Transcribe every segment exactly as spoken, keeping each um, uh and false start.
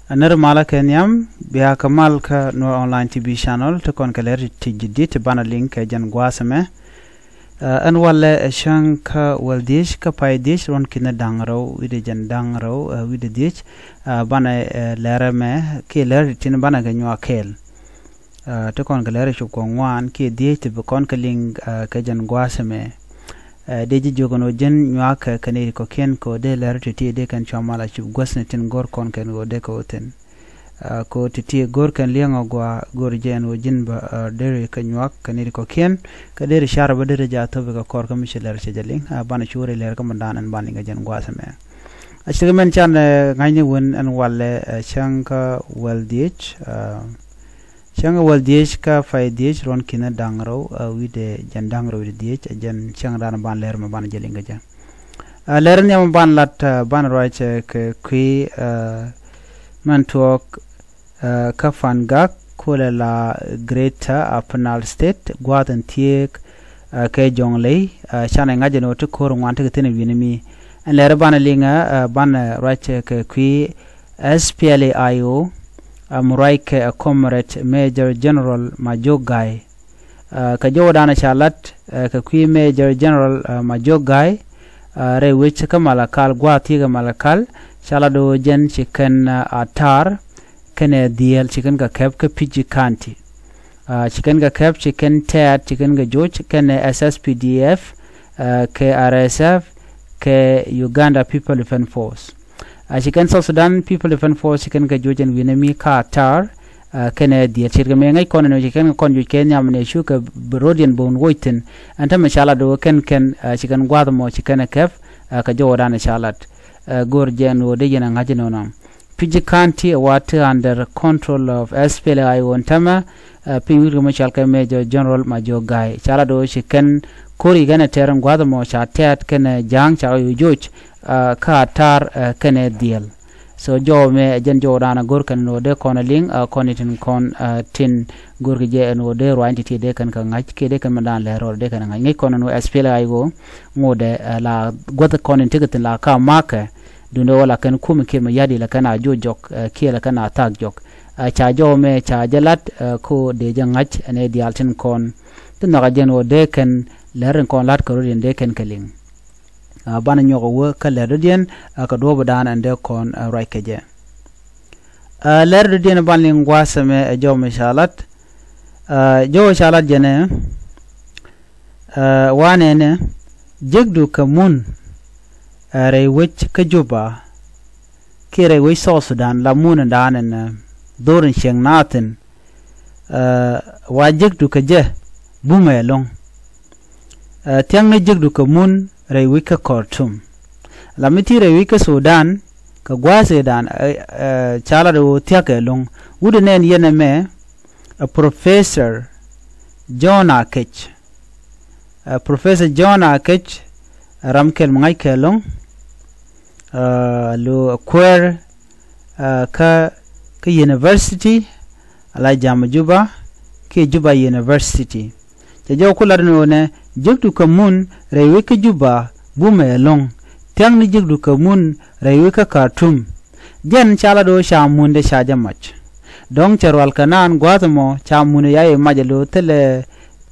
Ɛ nɛr malä kɛ nhiam, bia kɛ mal kä Nuer Online T V channel, ti kɔn kɛ lɛr ti ji̱ di̱t ti banɛ liŋ kɛ jɛn gua̱a̱th ɛmɛ. Ɛ, ɛn walɛ ɛ cäŋ kä wäl dhiec kä pay dhiec ruɔ̱n ki̱n da̱ŋ rɛw wi̱cdɛ jɛn da̱ŋ rɛw, ɛ, wi̱cdɛ dhiec, ɛ, banɛ, ɛ, lɛr ɛmɛ kiɛ lɛr ti tin banɛ kɛ nyuak kɛɛl. Ɛ, ti kɔn kɛ lɛr cop kɛ ŋuan kiɛ dhiec ti bi kɔn kɛ liŋ, ɛ, kɛ jɛn gua̱a̱th ɛmɛ. Ɛ, dee ji̱ jiök ɛn ɣöö ji̱n nyuak kɛ kɛ nɛy ti kɔ̱kiɛn kɛ ɣöö dee lɛr ti ti dee kɛn cua mal a cop guäthni tin go̱r kɔn kɛn ɣöö dee kɛ ɣöö thi̱n. Ɛ, kɛ ɣöö ti ti go̱r kɛn li̱eŋ ɔ gɔaa go̱r jɛ ɛn ɣöö ji̱n bä, ɛ, deri kɛ nyuak kɛ nɛy ti kɔ̱kiɛn kɛ deri car bä deri jɛ a thop kɛ kɔr kä mi ci lɛr cɛ jɛ liŋ, ɛ, banɛ cu wä rɛy lɛr kä mɛndan ɛn ban liŋ kɛ jɛn gua̱a̱th ɛmɛ. A cikɛ mɛn can, ɛ, ŋa̱cni wen ɛn walɛ, ɛ, cäŋ kä wäl dhiec, ɛ, cäŋ kä wäl dhiec kä pay dhiec ruɔ̱n ki̱n da̱ŋ rɛw, ɛ, wi̱cdɛ jɛn da̱ŋ rɛw wi̱cdɛ dhiec, ɛ, jɛn cäŋ dan ban lɛr mɛ ban jɛ liŋ kɛ jɛ. Ɛ, lɛr nhiam ban lat, ɛ, ban ruac, ɛ, kɛ kui̱, ɛ, mɛn tuɔɔk, ɛ, kä Fangak kulɛ la Greater Upper Nile State gua̱a̱th in thieek, ɛ, kɛ Jonglei, ɛ, canɛ ŋa̱c ɛn ɣöö ti ko̱r ŋuan ti kɛ thi̱n ɛ wi̱ni mi. Ɛn lɛr banɛ liŋ, ɛ, banɛ ruac, ɛ, kɛ kui̱ S P L A I O, ɛ, mi ruac kɛ, ɛ, Comrade Major General Majok Gai. Ɛ, kɛ jɔwdan ca lat, ɛ, kɛ kui̱ Major General, ɛ, Majok Gai, ɛ, rɛy wec kä Malakal gua̱a̱th thieek ɛ Malakal, ca lat ɣöö jɛn ci kɛn, ɛ, a ta̱a̱r kɛnɛ dhieel ci kɛn kɛ kɛp kä Pigi County. Ɛ, ci kɛn kɛ kɛp ci kɛn tɛ̈t ci kɛn kɛ joc kɛnɛ S S P D F, ɛ, kɛ R S F, kɛ Uganda People Defense Force. Ɛ, ci kɛn South Sudan People Defense Force ci kɛn kɛ joc ɛn wi̱nɛ mi ka ta̱a̱r, ɛ, kɛnɛ dhieel ce̱tkɛ mëë ŋäc kɔn ɛn ɣöö ci kɛn kɛ kɔn joc kɛ nhiam ni cu kɛ bi rɔ̱diɛn bo̱o̱n woc thi̱n. Ɛn täämɛ ca lat ɣöö kɛn kɛn, ɛ, ci kɛn gua̱a̱th ɛmɔ ci kɛn ɛ kɛp, ɛ, kɛ jɔwdan ca lat. Ɛ, go̱o̱r jɛ ɛn ɣöö dee yɛn ɛ ŋa̱c ɛnɔnɔ. Pigi County ɛ wa ti under control of S P L A I O ɛn täämɛ, ɛ, piny wi̱i̱ kɛ mɔ cɔal kɛ Major General Majok Gai. Ca lat ɣöö ci kɛn ko̱ri kɛn ɛ tɛr ɛn gua̱a̱th ɛmɔ ca tɛ̈t kɛnɛ ja̱a̱ŋ ca kɛ yo̱o̱ joc, ɛ, ka ta̱a̱r, ɛ, kɛnɛ dhieel. So jɔw mɛ ɛ jɛn jɔwdan ɛ go̱r kɛn ɛn ɣöö dee kɔn ɛ liŋ, ɛ, kɔn itin kɔn, ɛ, tin go̱r kɛ jɛ ɛn ɣöö dee ruany ti̱ti̱ dee kɛn kɛ ŋa̱c kiɛ dee kɛn mɛndan lɛr rɔɔd dee kɛn ŋa̱c. Ŋäc kɔn ɛn ɣöö S P L A I O ŋotdɛ, ɛ, la guäth kɔn in tekɛ thi̱n la ka ma̱a̱kɛ. Duundɛ wä la kɛn kumɛ kiɛ mɛ ya̱di la kɛn a joc jɔk, ɛ, kiɛ la kɛn a thaak jɔk. Ɛ, ca jɔw mɛ ca jɛ lat, ɛ, ko dee jɛ ŋa̱c ɛn ɛ diaal tin kɔn. Ti nhɔk ɛ jɛn ɣöö dee kɛn lɛr in kɔn la̱t kɛ rɔ̱diɛn dee kɛn kɛ liŋ. Ɛ, banɛ nyɔk ɛ wä kä lɛr dɔ̱diɛn, ɛ, kɛ duɔ̱ɔ̱pdan ɛn dee kɔn, ɛ, ruac kɛ jɛ. Ɛ, lɛr dɔ̱diɛn ban liŋ gua̱a̱th ɛmɛ ɛ jɔw mɛ ca lat. Ɛ, jɔw ca lat jɛn ɛ, ɛ, wanɛ nɛ jekdu kɛ mun, ɛ, rɛy wec kä Juba kiɛ rɛy wec South Sudan la mun in da̱a̱n in, ɛ, dhor in cieŋ naath in, ɛ, wa jekdu kɛ jɛ bumɛ ɛlɔ̱ŋ. Ɛ, thia̱ŋni jekdu kɛ mun rɛy wec kä Khartoum. La mi ti rɛy wec kä Sudan kɛ gua̱a̱th ëëdan, ɛ, ɛ, ca lat ɣöö thia̱kɛ ɛlɔ̱ŋ. Wut in nɛn yɛn ɛmɛ, ɛ, Professor John Akec. Ɛ, Professor John Akec, ɛ, ram kɛl mi ŋa̱ckɛ ɛlɔ̱ŋ, ɛ, lo ɛ kuäär, ɛ, kä, kä university, ala jam Juba, kiɛ Juba University. Cɛ jɔw ku lat ni ɣöö nɛ, jekdu kɛ mun rɛy wec kä Juba bumɛ ɛlɔ̱ŋ. Thia̱ŋni jekdu kɛ mun rɛy wec kä Khartoum. Jɛn ca lat ɣöö ca mundɛ ca jɛ mac. Dɔ̱ŋ cɛ rual kɛ naan gua̱a̱th ɛmɔ ca mundɛ ya yɛ mac ɛ lo̱o̱ thilɛ,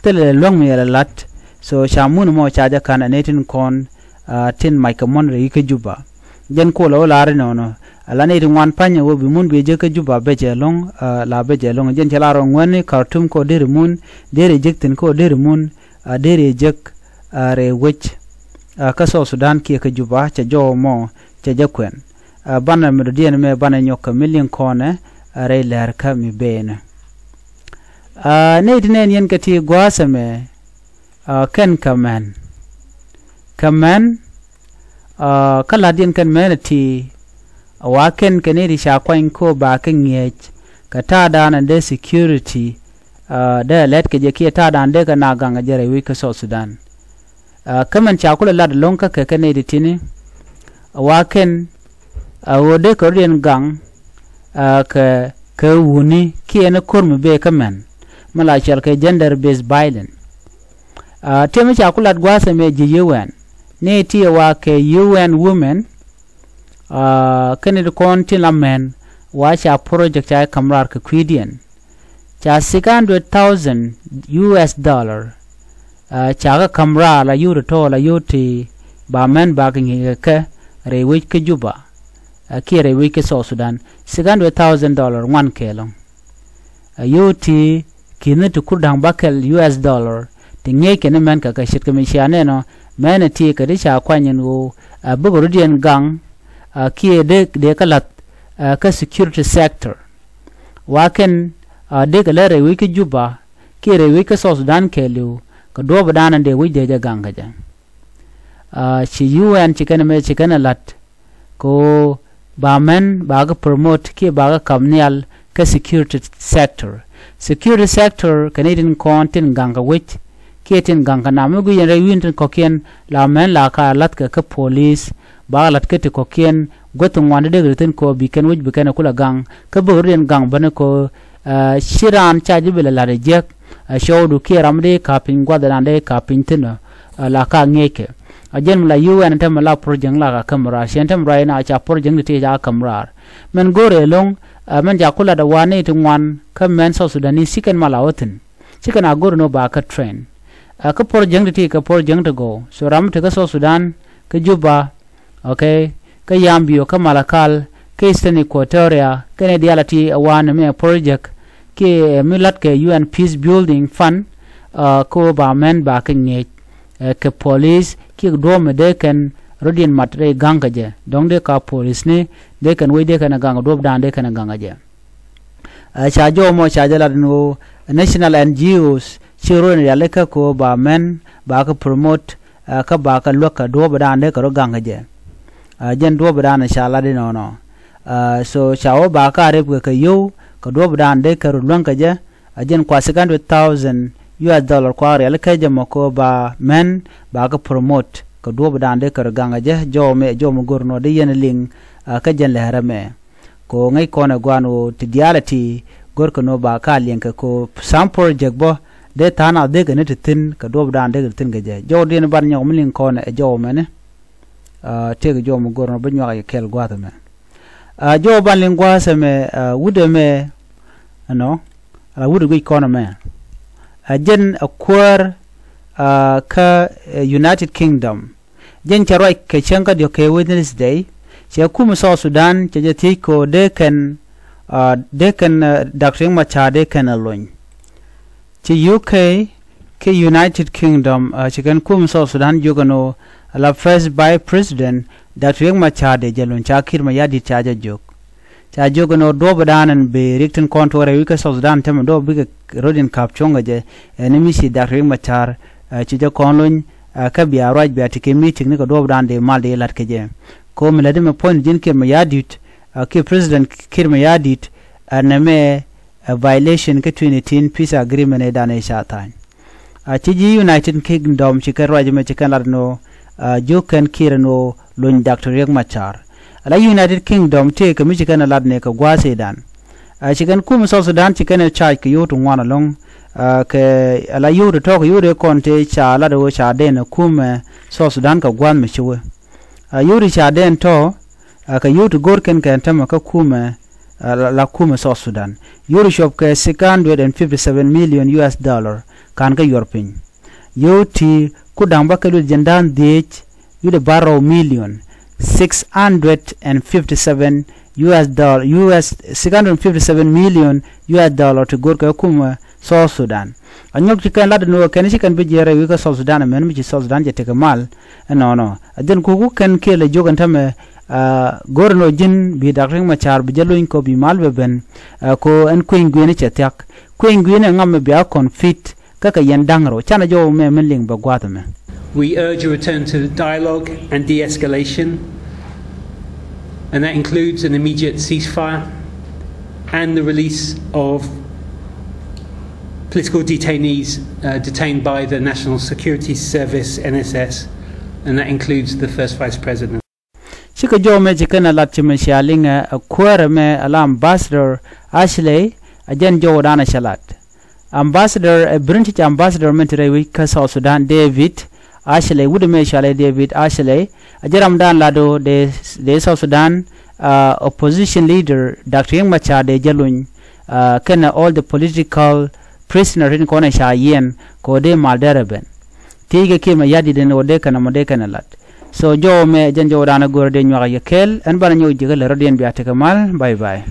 thilɛ luäŋ mi yɛ lɛ la̱t. So ca mun ɛmɔ ca jɛ ka̱n ɛ nɛy tin kɔn, ɛ, tin mac kɛ muɔ̱n rɛy wec kä Juba. Jɛn kolɛ wä lar inɔnɔ. Ala nɛy ti ŋuan pa̱nyɛ wä bi mun bi jek kä Juba becɛ ɛlɔ̱ŋ, ɛ, la becɛ ɛlɔ̱ŋ. Jɛn cɛ lar ɔ ŋuɛ̈ni Khartoum kɔ deri mun, deri jek thi̱n kɔ deri mun, ɛ, deri jek, ɛ, rɛy wec, ɛ, kä South Sudan kiɛ kä Juba cɛ jɔw mɔ cɛ jɛ kuɛn. Ɛ, banɛ mi dɔ̱diɛn mɛ banɛ nyɔk kɛ mi liŋ kɔnɛ, ɛ, rɛy lɛr kä mi benɛ. Ɛ, nɛy ti nɛn yɛn kɛ ti gua̱a̱th ɛmɛ, ɛ, kɛn kɛ mɛn. Kɛ mɛn, ɛ, kä la̱tdiɛn kɛn mɛn ɛ ti, ɛ, wa kɛn kɛ nɛy ti ca kuany ko ba kɛ ŋi̱eec kɛ ta̱a̱dan ɛ dee security, ɛ, dee lɛt kɛ jɛ kiɛ ta̱a̱dan dee kɛ na gaŋ ɛ jɛ rɛy wec kä South Sudan. Ɛ, kä mɛn ca kulɛ lat ɛlɔ̱ŋ kä kɛ kɛ nɛy ti tini, ɛ, wa kɛn, ɛ, ɣöö dee kɛ rɔ̱diɛn gaŋ, ɛ, kɛ, kɛ wuni kiɛ ni ko̱r mi bee kä mɛn mi la cɔal kɛ gender based violence. Ɛ, tëë mi ca ku lat gua̱a̱th ɛmɛ ji̱ U N ni ti ɛ wa kɛ U N women, ɛ, kɛn ti kɔn tin la mɛn, wa ca project ca käm raar kɛ kui̱diɛn. Ca six hundred thousand U S dollar. Ca kä käm raar la yio̱w ti tɔ̱ la yio̱w ti ba mɛn ba kɛ ŋi̱i̱c kɛ kɛ rɛy wec kä Juba kiɛ rɛy wec kä South Sudan. Six hundred thousand dollar ŋuan kɛɛl ɔ. Yio̱w ti ki̱ni ti kur da̱ŋ bakɛl U S dollar ti ŋi̱eec kɛn mɛn kɛ kɛ ce̱tkɛ mi cia nɛn ɔ. Mɛn ɛ ti kɛ ti ca kuany ɛn ɣöö bikɛ rɔ̱diɛn gaŋ kiɛ dee dee kä la̱th kä security sector. Wa kɛn dee kɛ lät rɛy wec kä Juba kiɛ rɛy wec kä South Sudan kɛɛliw kɛ duɔ̱ɔ̱p ɛ da̱a̱n ɛn dee wec dee jɛ gaŋ kɛ jɛ. Ci U N ci kɛn mɛ ci kɛn ɛ la̱t kɛ ɣöö ba mɛn ba kɛ promote kiɛ ba kɛ ka̱m nhial kä security sector. Security sector kɛn i̱ tin kɔn tin gaŋ kɛ wec kiɛ tin ga̱ŋ kä nam mi guic yɛn rɛy wi̱n tin kɔ̱kiɛn la mɛn la ka la̱thkɛ kä police. Ba la̱t kä ti kɔ̱kiɛn guäth ŋuan ti dee kɛ ti thi̱n kɔ bi kɛn wec bi kɛn kulɛ ga̱ŋ kä bek rɔ̱diɛn ga̱ŋ bäni kɔ. Ci raan ca ji̱ bi lɛ la̱t ɛ jiäk cɔwdu kiɛ ram dee ka piny gua̱th raan dee ka piny thi̱n ɔ. La ka ŋi̱eckɛ a jɛn mi la U N ɛn tämɛ la project la ka käm raar ciɛn tämɛ raar in a ca project ti ti ca käm raar. Mɛn go̱o̱rɛ lo̱ŋ mɛn ca ku lat ɛ wan ni ti ŋuan kä mɛn South Sudanese ci kɛn ma la wä thi̱n. Ci kɛn a go̱r ni wä ba kä train. Kä project ti ti kɛ project ti gɔw so ram ti kä South Sudan kä Juba. Okay. Kä Yambio kä Malakal kä Eastern Equatoria kɛn i̱ diaal a ti ɛ wan mɛ project kiɛ mi la̱t kɛ U N peace building fund. Kä wä ba mɛn ba kɛ ŋi̱eec kɛ police kiɛ duɔ̱ɔ̱p mi dee kɛn rɔ̱diɛn mat rɛy ga̱ŋ kɛ jɛ dɔ̱ŋ dee ka police ni dee kɛn wec dee kɛn ɛ ga̱ŋ duɔ̱ɔ̱p da̱a̱n dee kɛn ɛ ga̱ŋ kɛ jɛ. Ca jɔw mɔ ca jɛ lat ni ɣöö national N G Os ci rɔ̱diɛn rialikä kɛ ɣöö ba mɛn ba kɛ promote kä ba kɛ luäk kɛ duɔ̱ɔ̱p da̱a̱n dee kɛ rɔ ga̱ŋ kɛ jɛ. Jɛn duɔ̱ɔ̱p da̱a̱n ca lat inɔnɔ. So ca wä ba ka rep kɛ kɛ yio̱w kɛ duɔ̱ɔ̱p da̱a̱n dee kɛ rɔ luäŋ kɛ jɛ. A jɛn kua six hundred thousand U S dollar kua rialikä jɛ mɔ kɛ ɣöö ba mɛn ba kɛ promote kɛ duɔ̱ɔ̱p da̱a̱n dee kɛ rɔ ga̱ŋ kɛ jɛ jɔw mɛ jɔw mɛ go̱r nɔ dee yɛn liŋ. Kä jɛn lɛ̱rɛ mɛ. Ko ŋäc kɔn ɛ guan ɣöö ti diaal ɛ ti go̱rkɛ nɔ ba ka liɛŋkɛ ko sam project bä dee tha̱a̱n a dhekɛ ni ti thi̱n kɛ duɔ̱p da̱a̱n dee kɛ ti thi̱n kɛ jɛ jɔw diɛn ban nyɔk mi liŋ kɔn ɛ jɔw mɛni. Tëëkɛ jɔw mi go̱r nɔ bä nyuak yɛ kɛl gua̱a̱th ɛmɛ. Jɔw ban liŋ gua̱a̱th ɛmɛ wut ɛmɛ ɛnɔ. Ala wut ɛ guic kɔn ɛmɛ. Ɛ jɛn ɛ kuäär kä United Kingdom. Jɛn cɛ ruac kɛ cäŋ kä diɔ̱k kɛ Wednesday cɛ kum South Sudan cɛ jɛ thiec kɛ ɣöö dee kɛn dee kɛn Doctor Riek Machar dee kɛn ɛ lony. Ci U K kɛ United Kingdom ci kɛn kum South Sudan jiök ɛn ɣöö ala First Vice President Doctor Riek Machar dee jɛ lony ca Kiir Mayardit ca jɛ jiök. Ca jiök ɛn ɣöö duɔ̱ɔ̱p ɛ da̱a̱n ɛn bëë Riek tin kɔn tuɔɔk rɛy wec kä South Sudan tämɛ duɔ̱ɔ̱p bikɛ rɔ̱diɛn ka̱p cuɔ̱ŋ kɛ jɛ ɛn mi ci Doctor Riek Machar. Ci jɛ kɔn lony kä bia ruac bia ti kɛ meeting ni kɛ duɔ̱ɔ̱p da̱a̱n dee mal dee la̱t kɛ jɛ. Kɛ ɣöö mi lätdi mɛ puɔ̱ny ji̱n Kiir Mayardit kiɛ President Kiir Mayardit ɛn ɛmɛ ɛ violation kä twenty eighteen peace agreement ëëdan ëë ca tha̱a̱ny. A ci ji̱ United Kingdom ci kɛn ruac ɛmɛ ci kɛn lat ɛn ɣöö jiök kɛn Kiir ɛn ɣöö lony Doctor Riek Machar. Ala United Kingdom tëëkɛ mi ci kɛn ɛ lat ni kɛ gua̱a̱th ëëdan. A ci kɛn kum South Sudan ci kɛn ɛ charge kɛ yio̱w ti ŋuan ɛlɔ̱ŋ. Kɛ ala yio̱w ti tɔ̱ kɛ yio̱w ti kɔn tëë ca lat ɛ ɣöö ca den ɛ kum ɛ South Sudan kɛ gua̱a̱th mi ci wee. A yio̱w ti ca den tɔ̱ kɛ yio̱w ti go̱r kɛn kɛn tämɛ kä kumɛ la kumɛ South Sudan. Yio̱w ti cuɔp kɛ six hundred and fifty seven million U S dollar ka̱n kä yuɔr piny. Yio̱w ti ku da̱ŋ bä kɛ luth jiɛn da̱a̱n dhiec wi̱cdɛ bärɔw million six hundred and fifty seven U S dollar U S six hundred and fifty seven million U S dollar ti go̱r kɛ kumɛ South Sudan. A nyɔk ci kɛn lat ni wä kɛn ci kɛn bi jiɛɛr rɛy wi̱i̱ kä South Sudan ɛmɛn mi ci South Sudan jɛ tekɛ mal. Ɛnɔnɔ a jɛn kuku kɛn kiɛ lɛ jiök ɛn tämɛ. Go̱r ɛn ɣöö ji̱n bi Doctor Riek Machar bi jɛ lony kɔ bi mal bɛ ben. Ko ɛn kueny gui̱n cɛ thia̱k kueny gui̱n ɛ ŋam mi bia kɔn fit kä kɛ yɛn da̱ŋ rɛw canɛ jɔw mɛ min liŋ bɛ gua̱a̱th ɛmɛ. We urge a return to dialogue and de-escalation, and that includes an immediate ceasefire and the release of political detainees, uh, detained by the National Security Service, N S S, and that includes the First Vice President. Cikɛ jɔw mɛ ci kɛn a lat ci mɛ cia liŋɛ a kuäärɛ mɛ a la Ambassador Ashley a jɛn jɔw dan a cɛ lat. Ambassador ɛ British Ambassador mɛ ti rɛy wi̱c kä South Sudan David Ashley wut mɛ cɔalɛ David Ashley a jɛ ram dan lat do dee South Sudan. uh, opposition leader Doctor Riek Machar dee jɛ luny, uh, kɛnɛ all the political prisoner tin kɔn ɛ ca yiɛn kɛ ɣöö dee mal derɛ ben. Thiec kɛ Kiir Mayardit ɛn ɣöö dee kɛnɛ mɔ dee kɛnɛ lat. So jɔw mɛ jɛn jɔw dan ɛ go̱r dee nyuak ɛ yɛ kɛɛl ɛn banɛ nyɔk ji̱ kɛ lɛ rɔ̱diɛn bia tekɛ mal. Bye bye.